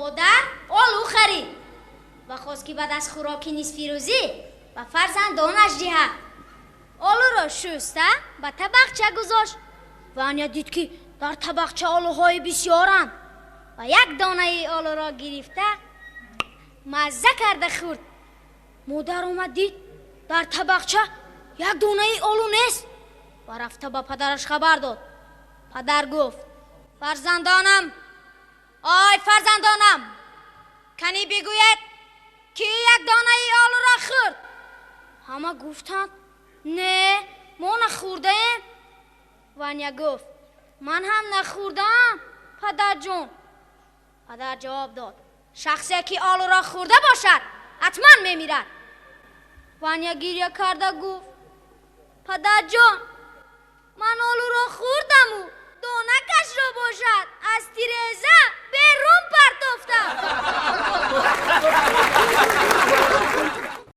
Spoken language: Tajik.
Модар олу харид ва хост, ки баъд аз хӯроки нисфирӯзӣ ба фарзандонаш диҳад. Олуро шуста ба табақча гузошт. Ваня дид, ки дар табақча олуҳои бисёранд, ва як донаи олуро гирифта, мазза карда хӯрд. Модар омад, дид, дар табақча як донаи олу нест ва рафта ба падараш хабар дод. Падар гуфт: «Фарзандонам, ой фарзандонам, канӣ бигӯед, ки як донаи олуро хӯрд?» Ҳама гуфтанд: «Не, мо нахӯрдаем». Ваня гуфт: «Ман ҳам нахӯрдаам, падарҷон». Падар ҷавоб дод: «Шахсе ки олуро хӯрда бошад, ҳатман мемирад». Ваня гиря карда гуфт: «Падарҷон, ман олуро хӯрдаму донакашро бошад аз